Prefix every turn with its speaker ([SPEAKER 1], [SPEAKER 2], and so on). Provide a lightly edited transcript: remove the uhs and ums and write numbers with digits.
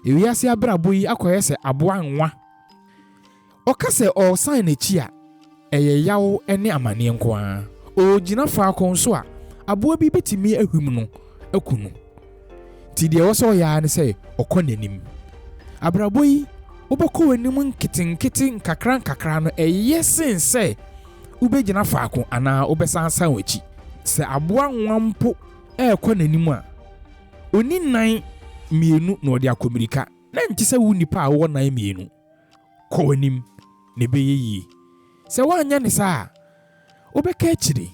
[SPEAKER 1] Ewiase abrabɔ yi akɔyɛ sɛ aboa nwa. Ɔka sɛ ɔresan n'akyi a, ɛyɛ yaw ne amanneɛ nko ara. Ɔregyina faako nso a, aboa bi betumi ahwim no aku no. Nti deɛ ɛwɔ sɛ ɔyɛ ara ne sɛ ɔkɔ n'anim. Abrabɔ yi, wobɛkɔ w'anim nketenkete nkakrankakra no, ɛyɛ sen sɛ wobɛgyina faako anaa wobɛsan asan w'akyi. Sɛ aboa nwa mpo rekɔ n'anim a, ɔnni nan mmienu na ɔde akɔ mmirika, na ɛnte sɛ wo nipa a wowɔ nan mmienu. Kɔ w'anim, na ɛbɛyɛ yie. Sɛ woanyɛ no saa a, wobɛka akyire.